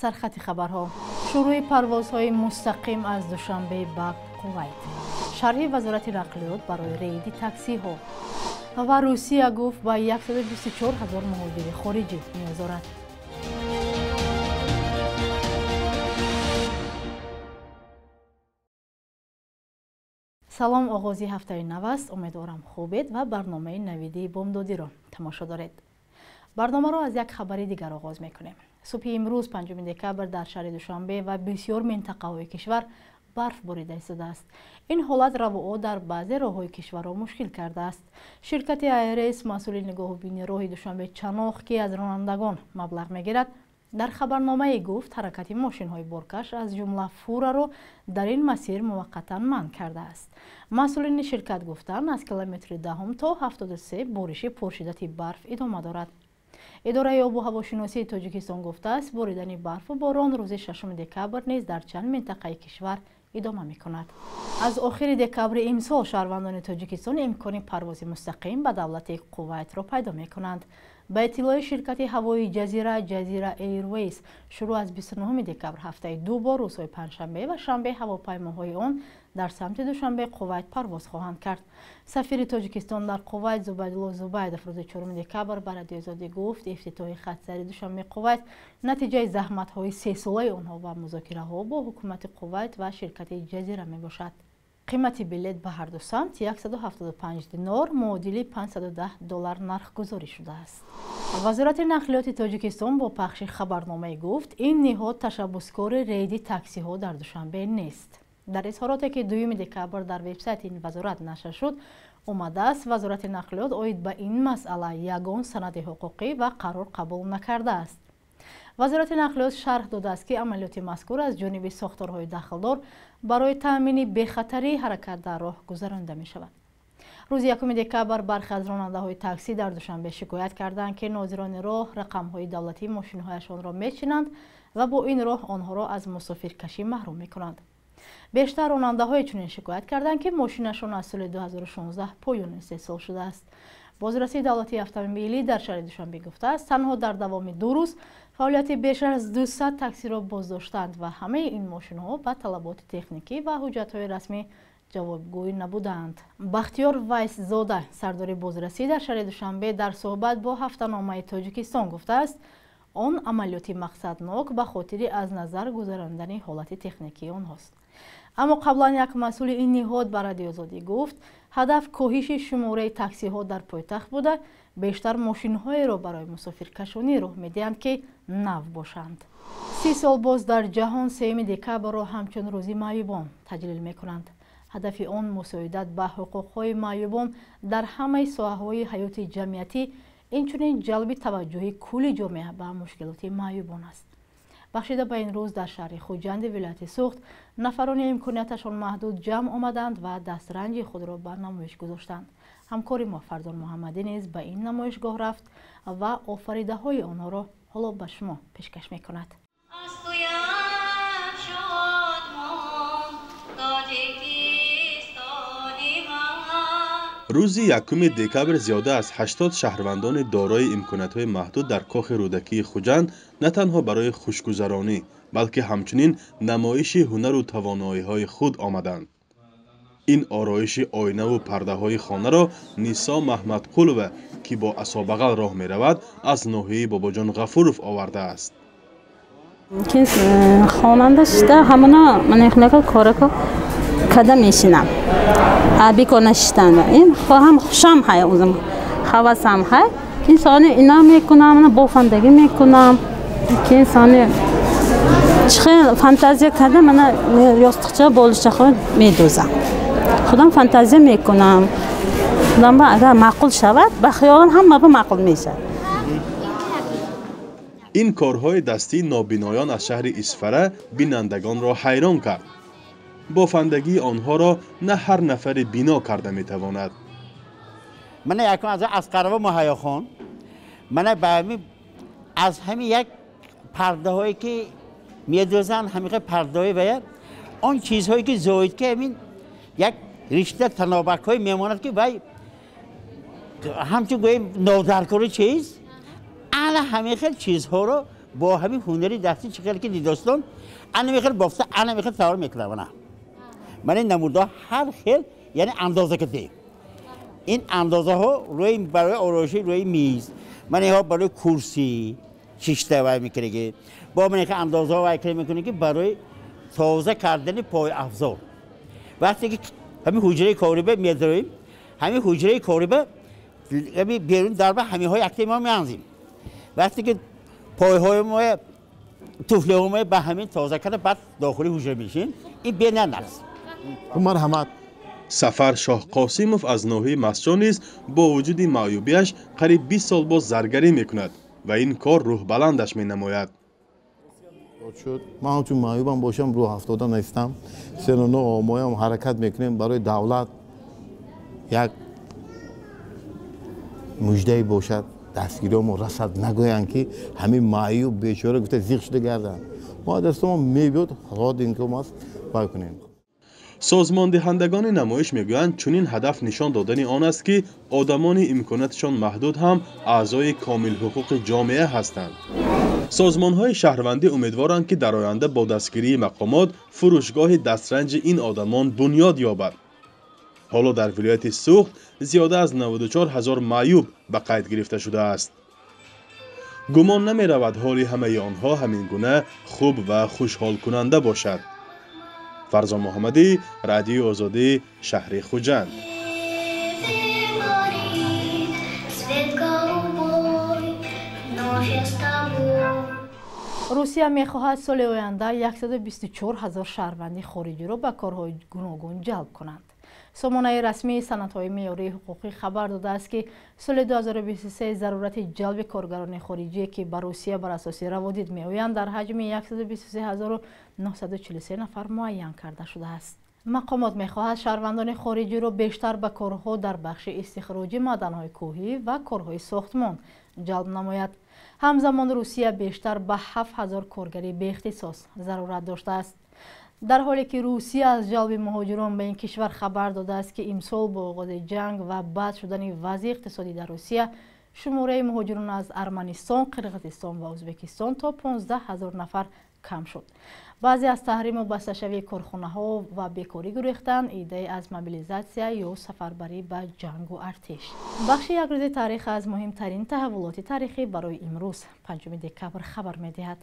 Сархати хабарҳо. Шурӯи парвозҳои мустақим аз Душанбе ба Кувайт. Шарҳи вазорати нақлиёт барои рейди таксиҳо. Ва Русия гуфт ба 124 ҳазор муҳоҷири хориҷӣ ниёз дорад. Салом, оғози ҳафтаи нав аст. Умедворам хубед ва барномаи навидии бомдодиро тамошо доред. Барномаро аз як хабари дигар оғоз мекунем. Субҳи имрӯз 5 декабр дар шаҳри Душанбе ва бисёр минтақаҳои кишвар барф борида истодааст. Ин ҳолат равуо дар баъзе роҳҳои кишварро мушкил кардааст. Ширкати АРС, масъули нигоҳубини роҳи Душанбе Чаноқ, ки аз ронандагон маблағ мегирад, дар хабарномае гуфт, ҳаракати мошинҳои боркаш аз ҷумла фураро дар ин масир муваққатан манъ кардааст. Масъулини ширкат гуфтанд, аз километри 10 то 73 бориши пуршиддати барф идома дорад. Идораи обу ҳавошиносии Тоҷикистон гуфтааст, боридани барфу борон рӯзи 6 декабр низ дар чанд минтақаи кишвар идома мекунад. Аз охири декабри имсол шаҳрвандони Тоҷикистон имкони парвози мустақим ба давлати Кувайтро пайдо мекунанд. Ба иттилои ширкати ҳавоии Ҷазира, Ҷазира Airways, шурӯъ аз 29 декабр ҳафтаи ду бор рӯзҳои панҷшанбе ва шанбе ҳавопаймоҳои он дар самти Душанбе Кувайт парвоз хоҳанд кард. Сафири Тоҷикистон дар Кувайт Зубайдулло Зубайдов рӯзи 4 декабр ба Радиои Озодӣ гуфт, ифтитоҳи хатсайри Душанбе Кувайт натиҷаи заҳматҳои сесолаи онҳо ва музокираҳо бо ҳукумати Кувайт ва ширкати Ҷазира мебошад. Қимати билет ба ҳарду самт 175 динор, муодили 510 доллар нархгузорӣ шудааст. Вазорати нақлиёти Тоҷикистон бо пахши хабарномае гуфт, ин ниҳод ташаббускори рейди таксиҳо дар Душанбе нест. Дар изҳороте, ки 2 декабр дар вебсайти ин вазорат нашр шуд, омадааст, вазорати нақлиёт оид ба ин масъала ягон санади ҳуқуқӣ ва қарор қабул накардааст. Вазорати нақлиёт шарҳ додааст, ки амалиёти мазкур аз ҷониби сохторҳои дахлдор барои таъмини бехатарии ҳаракат дар роҳ гузаронида мешавад. Рӯзи 1 декабр бархе аз ронандаҳои таксӣ дар Душанбе шикоят карданд, ки нозирони роҳ рақамҳои давлатии мошинҳояшонро мечинанд ва бо ин роҳ онҳоро аз мусофиркашӣ маҳрум мекунанд. Бештар ронандаҳое чунин шикоят карданд, ки мошинашон аз соли 2016 поён истеҳсол шудааст. Бозрасии давлатии автомобилӣ дар шаҳри Душанбе гуфтааст, танҳо дар давоми ду рӯз фаъолияти беш аз 200 таксиро боздоштанд ва ҳамаи ин мошинҳо ба талаботи техникӣ ва ҳуҷҷатҳои расмӣ ҷавобгӯй набуданд. Бахтиёр Вайсзода, сардори бозрасӣ дар шаҳри Душанбе, дар суҳбат бо ҳафтаномаи Тоҷикистон гуфтааст, он амалиёти мақсаднок ба хотири аз назар гузарондани ҳолати техникии онҳост. Аммо қаблан як масъули ин ниҳод ба Радиои Озодӣ гуфт, ҳадаф коҳиши шумораи таксиҳо дар пойтахт буда, бештар мошинҳоеро барои мусофиркашонӣ роҳ медиҳанд, ки нав бошанд. 30 сол боз дар ҷаҳон 3 декабрро ҳамчун рӯзи маъюбон таҷлил мекунанд. Ҳадафи он мусоидат ба ҳуқуқҳои маъюбон дар ҳамаи соҳаҳои ҳаёти ҷамъиятӣ, инчунин ҷалби таваҷҷӯҳи кулли ҷомеа ба мушкилоти маъюбон аст. Бахшида ба ин рӯз дар шаҳри Хуҷанди вилояти Суғд нафарони имконияташон маҳдуд ҷамъ омаданд ва дастранҷи худро ба намоиш гузоштанд. Ҳамкори мо Фарзон Муҳаммадӣ низ ба ин намоишгоҳ рафт ва офаридаҳои онҳоро ҳоло ба шумо пешкаш мекунад. Рӯзи 1 декабр зиёда аз 80 шаҳрвандони дорои имкониятҳои маҳдуд дар кохи Рӯдакии Хуҷанд на танҳо барои хушгузаронӣ, балки ҳамчунин намоиши ҳунару тавоноиҳои худ омаданд. Ин ороиши оинаву пардаҳои хонаро Нисо Маҳмадқулова, ки бо асобағал роҳ меравад, аз ноҳияи Бобоҷон Ғафуров овардааст. Хонанда шида ҳамона манехнака корако када мешинам. Бекор нашиштан. Ин хоҳам хушам ҳай узм ҳавасам ҳай. Ин сони ина мекунам, бофандагӣ мекунам. Ки сони чӣ хел фантазия карда мана ёстиқча болишчаҳо медӯзам. Худам фантазия мекунам. Худам агар маъқул шавад, ба хаёлам ҳама ба маъқул мешавад. Ин корҳои дастии нобиноён аз шаҳри Исфара бинандагонро ҳайрон кард. Бофандагии онҳоро на ҳар нафаре бино карда метавонад. Мана якум аз Асқарова Муҳайёхон, мана ба аз ҳамин як пардаҳое ки медӯзанд, ҳамин пардаҳои вая, он чизҳое ки зоид ки ҳамин як ришта танобакҳое мемонад, ки вай ҳамчун гӯем нодаркори чиз, ана ҳамин хел чизҳоро Бо ҳамин ҳунари дастӣ чӣ хел ки дидостон, ана мехел бофта, ана мехел тавар мекунам. Мана ман ин намудҳо ҳар хел, яъне андоза кардем. Ин андозаҳо рӯи барои ороиши рӯи миз, ман инҳо барои курсӣ чишта вай мекунем. Бо ман инхел андозаҳо вай мекунем ки барои тоза кардани пойафзол. Вақте ки ҳамин ҳуҷраи кориба медароем, ҳамин ҳуҷраи кориба ҳамин берун дарба ҳаминҳои якте мо меанзем. Вақте ки пойҳои мо, туфлиҳои мо ба ҳамин тоза карда, баъд дохили ҳуҷра мешем. Ин бенақс. Марҳамат. Сафар Шоҳқосимов аз ноҳияи Мастчоҳ низ бо вуҷуди маъюбиаш қариб 20 сол боз заргарӣ мекунад ва ин кор рӯҳбаландаш менамояд. Шуд. Ман ҳамчун маъюбам бошам, рӯҳ афтода нестам. Сероно моям ҳаракат мекунем барои давлат як муждае бошад, дастгириҳомо расад, нагӯянд ки ҳамин маъюб бечора гуфта зиқ шуда гарданд. Мо дастомо мебиёд, род инком аст, вай кунем. Созмондиҳандагони намоиш мегӯянд, чунин ҳадаф нишон додани он аст, ки одамони имконоташон маҳдуд ҳам аъзои комилҳуқуқи ҷомеа ҳастанд. Созмонҳои шаҳрвандӣ умедворанд, ки дар оянда бо дастгирии мақомот фурӯшгоҳи дастранҷи ин одамон бунёд ёбад. Ҳоло дар вилояти Суғд зиёда аз 94 ҳазор маъюб ба қайд гирифта шудааст. Гумон намеравад ҳоли ҳамаи онҳо ҳамин гуна хуб ва хушҳолкунанда бошад. Фарзон Муҳаммадӣ, Радиои Озодӣ, шаҳри Хуҷанд. Русия мехоҳад соли оянда 124 ҳазор шаҳрванди хориҷиро ба корҳои гуногун ҷалб кунанд. Сомонаи расмии санадҳои меъёрии ҳуқуқӣ хабар додааст, ки соли 2023 зарурати ҷалби коргарони хориҷие, ки ба Русия бар асоси раводид меоянд, дар ҳаҷми 123943 нафар муайян карда шудааст. Мақомот мехоҳад шаҳрвандони хориҷиро бештар ба корҳо дар бахши истихроҷи маъданҳои кӯҳӣ ва корҳои сохтмон ҷалб намояд. Ҳамзамон Русия бештар ба 7000 коргари беихтисос зарурат доштааст. Дар ҳоле ки Русия аз ҷалби муҳоҷирон ба ин кишвар хабар додааст, ки имсол бо оғози ҷанг ва бад шудани вазъи иқтисодӣ дар Русия шумораи муҳоҷирон аз Арманистон, Қирғизистон ва Ӯзбекистон то 15 ҳазор нафар кам шуд. Баъзе аз таҳриму басташавии корхонаҳо ва бекорӣ гурехтан, идея аз мобилизатсия ё сафарбарӣ ба ҷангу артиш. Бахши як рӯзи таърих аз муҳимтарин таҳаввулоти таърихӣ барои имрӯз, 5 декабр, хабар медиҳад.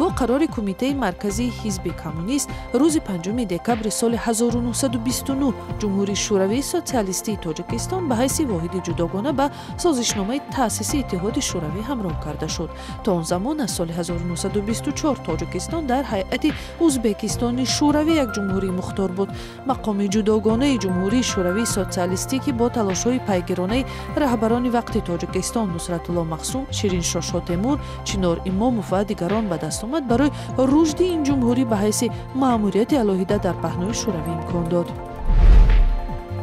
Бо қарори Кумитаи Марказии Ҳизби Коммунист рӯзи 5 декабри соли 1929 Ҷумҳурии Шӯравии Социалистии Тоҷикистон ба ҳайси воҳиди ҷудогона ба созишномаи таъсиси Иттиҳоди Шӯравӣ ҳамроҳ карда шуд. То он замон аз соли 1924 Тоҷикистон дар ҳайати Ӯзбекистони Шӯравӣ як ҷумҳурии мухтор буд. Мақоми ҷудогонаи Ҷумҳурии Шӯравии Социалистӣ, ки бо талошҳои пайгиронаи раҳбарони вақти Тоҷикистон Нусратулло Махсум, Шириншоҳ Шотемур, Чинор Имомов ва дигарон ба даст омад, барои рушди ин ҷумҳурӣ ба ҳайси маъмурияти алоҳида дар паҳнои Шӯравӣ имкон дод.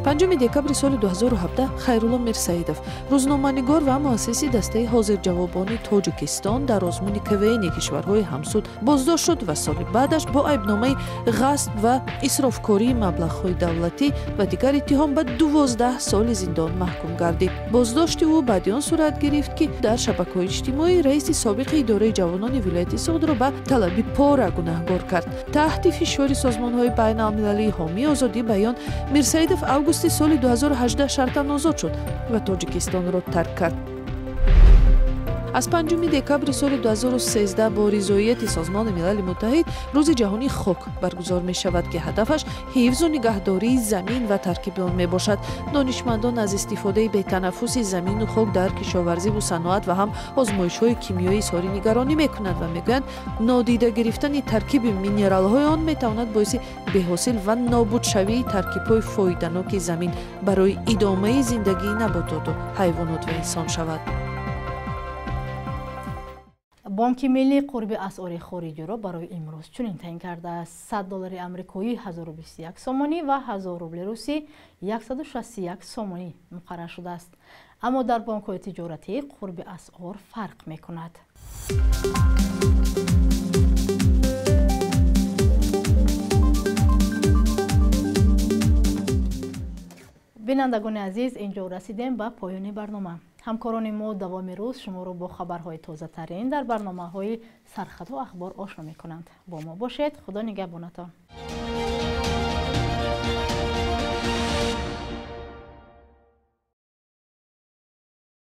5 декабри соли 2017 Хайрулло Мирсаидов, рӯзноманигор ва муассиси дастаи ҳозирҷавобони Тоҷикистон дар озмуни КВН кишварҳои ҳамсуд боздошт шуд ва соли баъдаш бо айбномаи ғасб ва исрофкории маблағҳои давлатӣ ва дигар иттиҳом ба 12 соли зиндон маҳкум гардид. Боздошти ӯ баъди он сурат гирифт, ки дар шабакаҳои иҷтимоӣ раиси собиқи идораи ҷавонони вилояти Суғдро ба талаби пора гунаҳгор кард. Таҳти фишори созмонҳои байналмилалии ҳомии озодии баён Мирсаидов августи соли 2018 шартан озод шуд ва Тоҷикистонро тарк кард. Аз 5 декабри соли 2013 бо ризоияти Созмони Милали Муттаҳид Рӯзи ҷаҳонии хок баргузор мешавад, ки ҳадафаш ҳифзу нигаҳдории замин ва таркиби он мебошад. Донишмандон аз истифодаи бетанаффуси замину хок дар кишоварзиву саноат ва ҳам озмоишҳои кимиёӣ изҳори нигаронӣ мекунанд ва мегӯянд, нодида гирифтани таркиби минералҳои он метавонад боиси беҳосил ва нобудшавии таркибҳои фоиданоки замин барои идомаи зиндагии набототу ҳайвонот ва инсон шавад. Бонки Миллӣ қурби асъори хориҷиро барои имрӯз чунин таъин кардааст: 100 доллари амрикоӣ 1021 сомонӣ ва 1000 рубли русӣ 161 сомонӣ муқаррар шудааст. Аммо дар бонкҳои тиҷоратӣ қурби асъор фарқ мекунад. Бинандагони азиз, инҷо расидем ба поёни барнома. Ҳамкорони мо давоми рӯз шуморо бо хабарҳои тозатарин дар барномаҳои Сархату Ахбор ошно мекунанд. Бо мо бошед. Худо нигаҳбонатон.